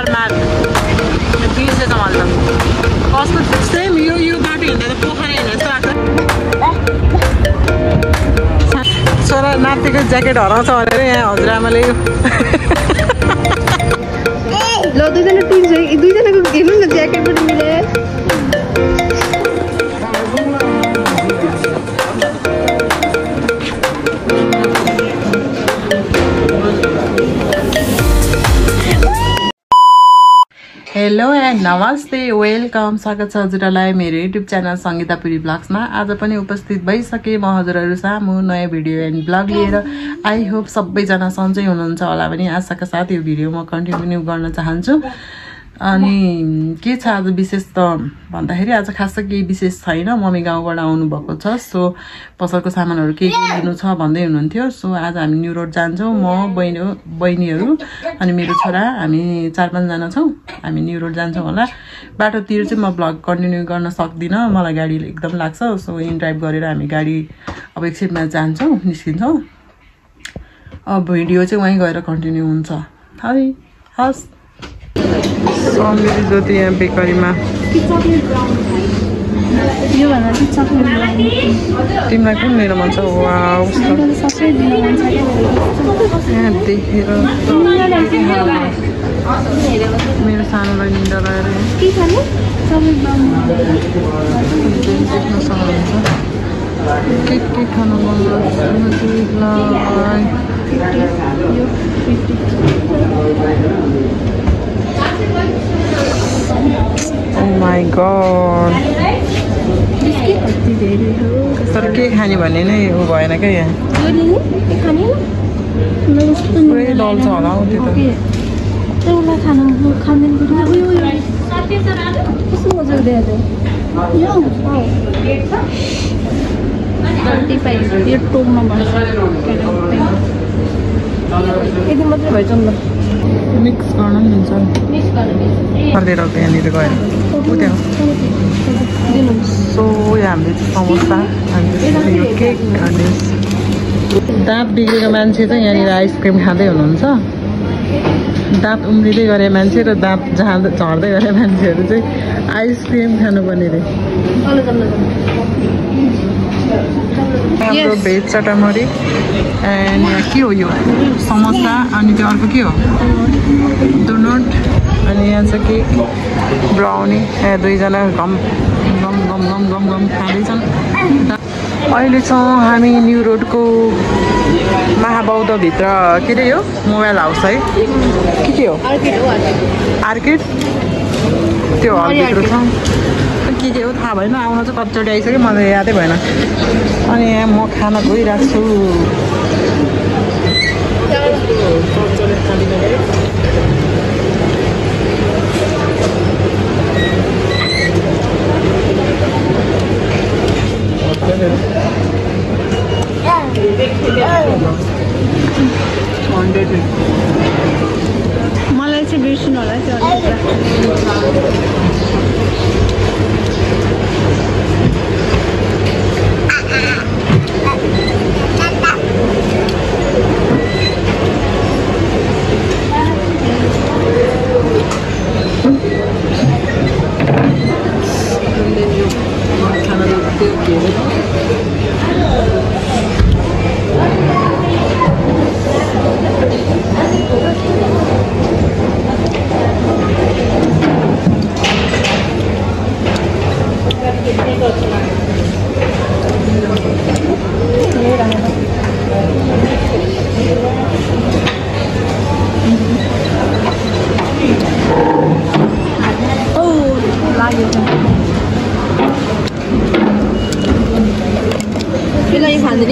पर mark बिर्सेछ मैले त कस्तो सेम यो बाटो हिँड्दा त पोखरा हिँड्दा जस्तो लाग्छ छोरा नातिको ज्याकेट हराउँछ भनेर यहाँ हजुरआमाले ल दुईजना टिम छ दुईजनाको हेर्नु न ज्याकेट पनि मिले हेलो एन्ड नमस्ते वेलकम स्वागत छ हजुरलाई मेरो युट्युब च्यानल सङ्गीतापुरी ब्लग्समा आज पनि उपस्थित भइसके म हजुरहरू सामु नयाँ भिडियो एन्ड ब्लग लिएर आई होप सबैजना सन्चै हुनुहुन्छ होला भने आशाका साथ यो भिडियो म कन्टिन्यू गर्न चाहन्छु अनि के छ आज विशेष त भन्दाखेरि आज खासै केही विशेष छैन मम्मी गाउँबाट आउनु भएको छ सो पसलको सामानहरू के लिनु छ भन्दै हुनुहुन्थ्यो सो आज हामी न्यू रोड जान्छौँ म बहिनीहरू अनि मेरो छोरा हामी 4-5 जना छौँ हामी न्यू रोड जान्छौँ होला बाटोतिर चाहिँ म ब्लग कन्टिन्यू गर्न सक्दिनँ मलाई गाडी एकदम लाग्छ सो इन ड्राइभ गरेर हामी गाडी अब एकछिनमा जान्छौँ निस्किन्छौँ अब भिडियो चाहिँ वहीँ गएर कन्टिन्यू हुन्छ है हस् सौन्दर्य ज्योति यहाँ बेकरीमा तिमीलाई कुन लिन मन छ वाउ यहाँ देखेर मेरो सानोलाई निन्दा लगाएर देख्न सक्नुहुन्छ के खानु मन Oh my god. तर के खाने भन्ने नै उ भएन क्या यहाँ पुरै डल्छ होला हौ त्यो त मिक्स गर्न पनि हुन्छ हालेर यहाँनिर गएर सो हामीले चाहिँ समोसा अनि यो केक अनि दाँत बिग्रेको मान्छे चाहिँ यहाँनिर आइसक्रिम खाँदै हुनुहुन्छ दाँत उम्रिँदै गरे मान्छे र दाँत झर्दै गरे मान्छेहरू चाहिँ आइसक्रिम खानुपर्ने रे हाम्रो भेज चटामरी एन्ड यहाँ के हो यो समोसा अनि त्यो अर्को के हो डोनट अनि यहाँ चाहिँ केक ब्राउनी दुईजना घम गम गम गम गम गम खाँदैछन् अहिले छौँ हामी न्यू रोडको महाबौद्धभित्र के अरे यो मोबाइल हाउस है के हो आर्किड त्यो हलभित्र छ के हो थाहा भएन आउन चाहिँ कतिचोटि आइसक्यो मलाई यादै भएन अनि यहाँ म खाना गइरहेको छु मलाई चाहिँ बिर्सिनु होला त्यो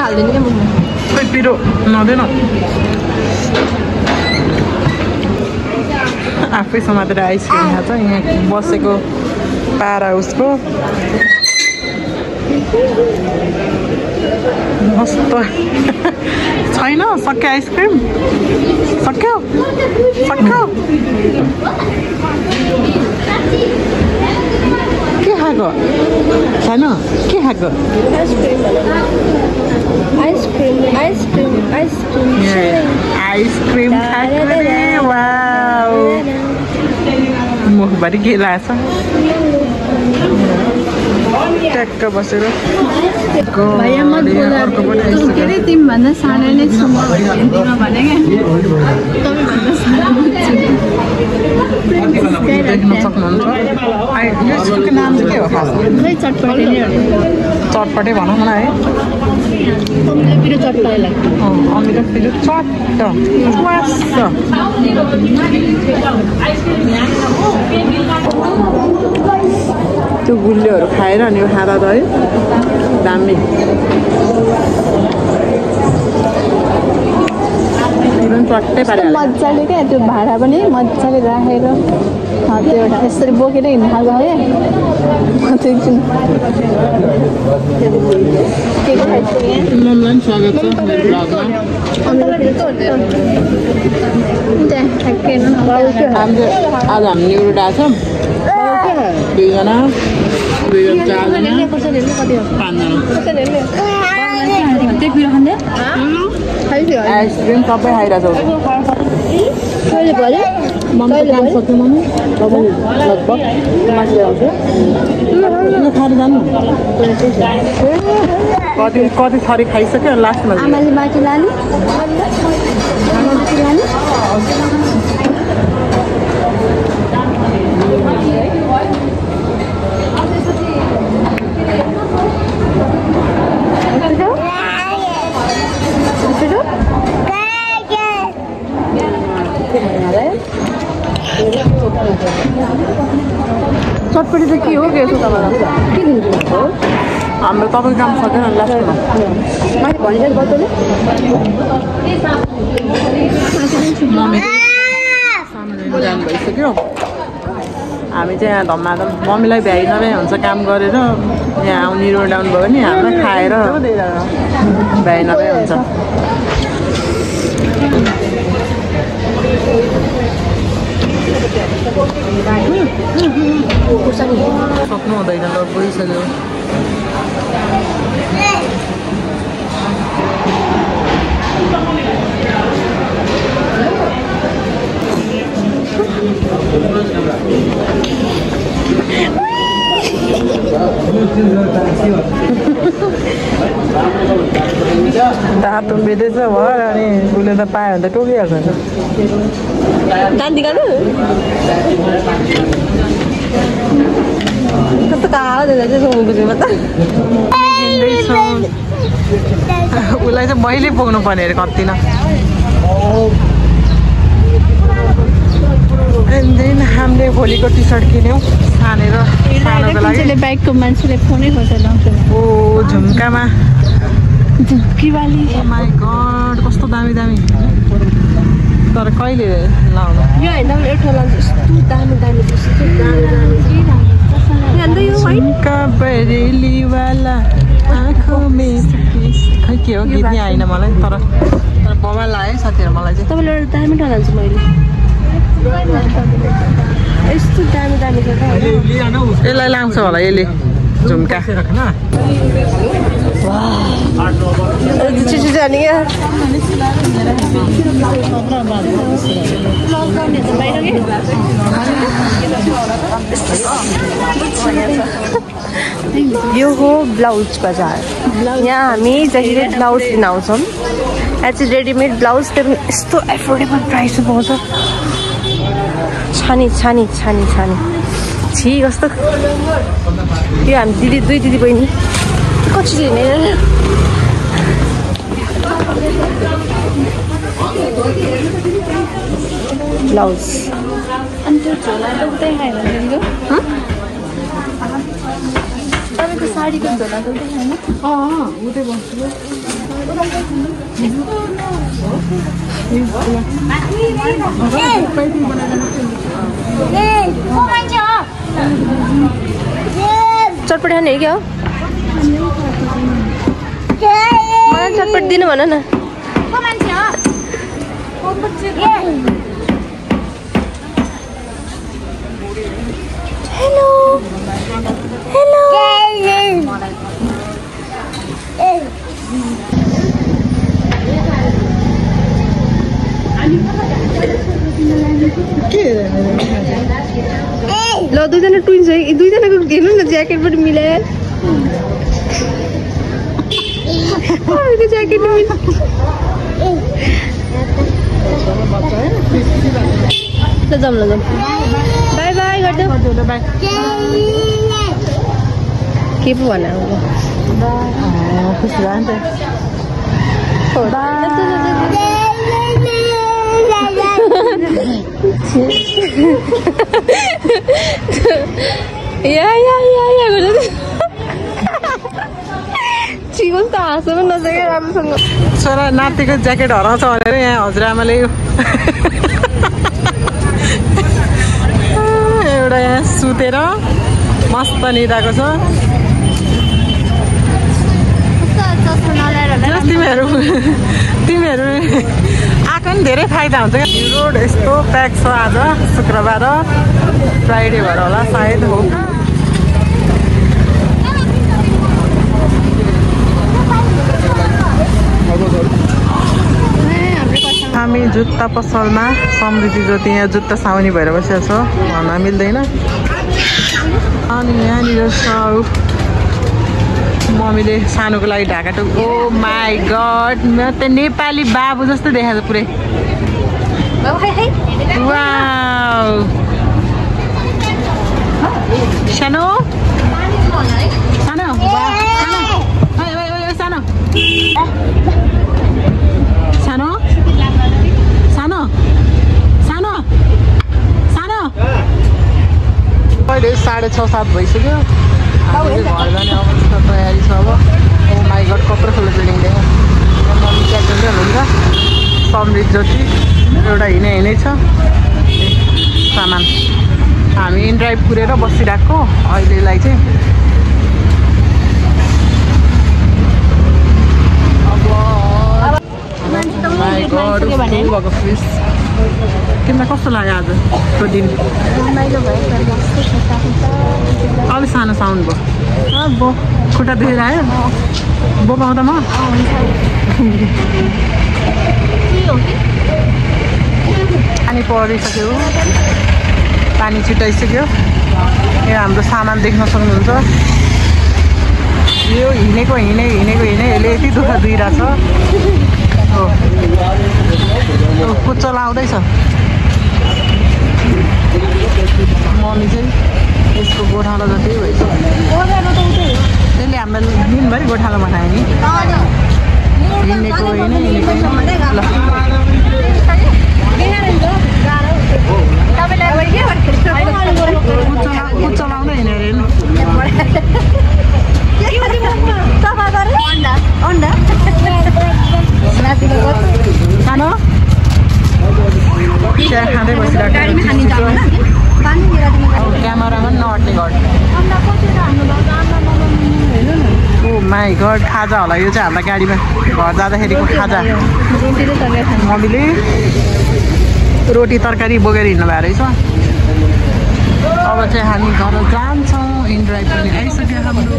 हाल्दैन क्या खै पिरो नहुँदैन आफै समातेर आइसक्रिम खान्छ यहाँ बसेको पारा उसको मस्त छैन सक्यो आइसक्रिम सक्यो सक्यो के खाएको छैन के खाएको आइसक्रिम आइसक्रिम खाएको रे वाउ मुखभरि के लाग्छ ट्याक्क बसेर अर्को पनि तिमीभन्दा सानो नै छु म हिन्दीमा भने देख्न सक्नुहुन्छ यसको नाम चाहिँ के हो खास चटपटे भनौँ न है अमिलो पिरो चट्ट त्यो गुलियोहरू खाएर अनि यो खाँदा त है दामी चट्टै पारेर मजाले क्या त्यो भाडा पनि मजाले राखेर त्यो एउटा यसरी बोकेर हिँड्नु खालको है ममलाई स्वागत छ आज हामी न्युरो डाँछ दुईजना 4जना 5जना आइसक्रिम सबै खाइरहेको छ मम्मी लगभग मान्छे आउँछ खाएर जानु कति थरी खाइसक्यो लास्टमा आमाले बाटो लाने चटपटी त के हो के छ तपाईँलाई के दिनुहुन्छ हाम्रो तपाईँको काम सकेन लास्टमा मैले भनिरहेको बताउनु जानु भइसक्यो हामी चाहिँ यहाँ धम्माधम मम्मीलाई भ्याइ नभ्याइ हुन्छ काम गरेर यहाँ आउने रोड आउनु भयो भने हाम्रो खाएर भ्याइ नभ्याइ हुन्छ सक्नु हुँदैन ल गइसक्यो दाँत उम्बिँदैछ भयो अनि उसले त पायो भने त टोकिहाल्छ कस्तो कालो देख्दा चाहिँ बुझेमा त उसलाई चाहिँ मैले पुग्नु पर्ने अरे कति न हामीले भोलिको टी सर्ट किन्यौँ छानेर बाइकको मान्छेले फोनै खोजेर लाउँछ ओ झुम्कामा झुम्कीवाली माई गड कस्तो दामी दामी तर कहिले लाउनु यो होइन एउटा लाउँछ यस्तो दामी दामी झुम्का बरेलीवाला आँखों में खै के हो गीत यहाँ आएन मलाई तर बबा लाग्यो साथीहरू मलाई चाहिँ तपाईँले एउटा दामी लान्छु मैले यस्तो दामी दामी छ यसलाई लाउँछ होला यसले झुम्का जाने क्या यो हो ब्लाउज बजार यहाँ हामी जहिले ब्लाउज लिन आउँछौँ यहाँ चाहिँ रेडिमेड ब्लाउज त्यो पनि यस्तो एफोर्डेबल प्राइसमा पाउँछ छानी छानी छानी छानी छि कस्तो यो हामी दिदी दुई दिदी बहिनी कसरी हिँडेर ब्लाउज अनि त्यो झोला त उतै खाएन तपाईँको साडीको झोला त उतै खाएन उतै बस्छु चटपट खाने क्या हो मलाई चटपट दिनु भन न हेलो हेलो के ट्विन्स है दुईजनाको हेर्नु न ज्याकेट पनि मिलाएर ज्याकेट ल जाऊँ बाई बाई गर्दै के पो भन खुसी भयो नि चिकन त हाँसो पनि नसके राम्रोसँग छोरा नातिको ज्याकेट हराउँछ भनेर यहाँ हजुरआमाले एउटा यहाँ सुतेर मस्त निदाएको छ तिमीहरू आएको नि धेरै फाइदा हुन्छ क्या रोड यस्तो प्याक छ आज शुक्रबार फ्राइडे भएर होला सायद हो हामी जुत्ता पसलमा समृद्धि ज्योति यहाँ जुत्ता साउनी भएर बसेको छ भन्न मिल्दैन अनि यहाँनिर छ मम्मीले सानोको लागि ढाका टोक ओ माई गड म त नेपाली बाबु जस्तो देखाएको पुरै वाउ सानो सानो सानो सानो सानो सानो सानो अहिले 6:30-7 भइसक्यो घर जाने अवस्था तयारी छ अब ओ माई गड कत्रो ठुलो बिल्डिङ देखा मम्मी क्याप्टन हुनुहुन्छ समृद्ध ज्योति एउटा हिँडै छ सामान हामी इन ड्राइभ पुरेर बसिरहेको अहिलेलाई चाहिँ अब फिस तिमीलाई कस्तो लाग्यो आजको दिन अलि सानो साउन्ड भयो खुट्टा दुखेर आयो बोकाउँदा म पानी परिसक्यो पानी छिटाइसक्यो यो हाम्रो सामान देख्न सक्नुहुन्छ यो हिँडेको यसले यति दुःख दिइरहेछ हो कुच्चो लाउँदैछ मम्मी चाहिँ यसको गोठालो जति भइसक्यो त्यसले हामीलाई दिनभरि गोठालो बनायो नि हिँडेको होइन कुच्चो लाउँदै हिँडेर सानो चिया खाँदै बसिरहेको क्यामेरामा नअट्ने गड ओ माई गड खाजा होला यो चाहिँ हामीलाई गाडीमा घर जाँदाखेरिको खाजा मम्मीले रोटी तरकारी बोकेर हिँड्नु भएको रहेछ अब चाहिँ हामी घर जान्छौँ इन ड्राइभ पनि आइसक्यो हाम्रो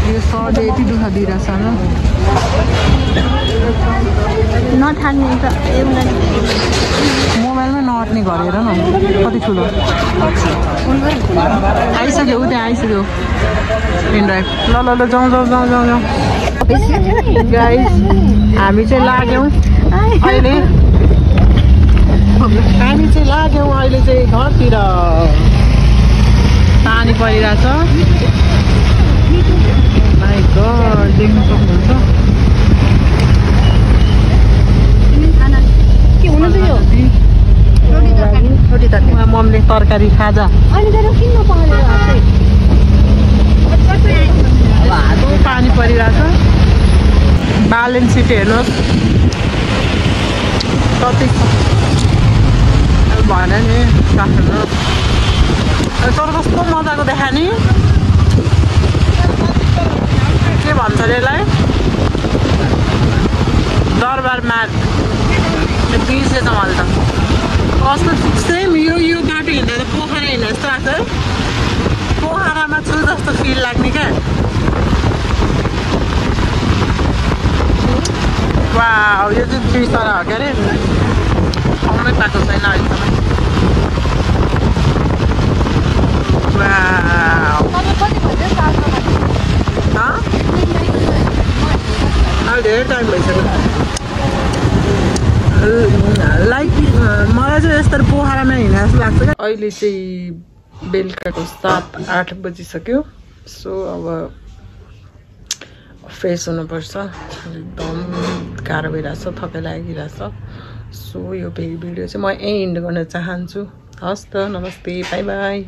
यो सरले यति दुःख दिइरहेछ नठान्ने त मोबाइलमै नअट्ने घर हेर न कति ठुलो आइसक्यो ऊ त्यहाँ आइसक्यो इन ड्राइभ ल जाउँ गाइस हामी चाहिँ लाग्यौँ अहिले चाहिँ घरतिर पानी परिरहेछ माई गड देख्न सक्नुहुन्छ मम्मीले तरकारी खाजा पानी परिरहेछ बालेन सिटी हेर्नुहोस् कति भएन नि काठमाडौँ तर कस्तो मजाको देखा नि के भन्छ अरे यसलाई दरबार मार्ग बिर्सेछ मैले त कस्तो सेम यो बाटो हिँड्दा त पोखरा हिँड्दा जस्तो लाग्छ है पोखरामा छु जस्तो फिल लाग्ने क्या वा यो चाहिँ बिचरा हो क्या अरे आउनै पाएको छैन अहिलेसम्म अहिले धेरै टाइम भइसक्यो लाइक मलाई चाहिँ यस्तो पोखरामा हिँड्ने जस्तो लाग्छ क्या अहिले चाहिँ बेलुकाको 7-8 बजिसक्यो सो अब फ्रेस हुनुपर्छ एकदम गाह्रो भइरहेछ थकाइ लागिरहेछ सो यो भिडियो चाहिँ म यहीँ इन्ड गर्न चाहन्छु हस् त नमस्ते बाई बाई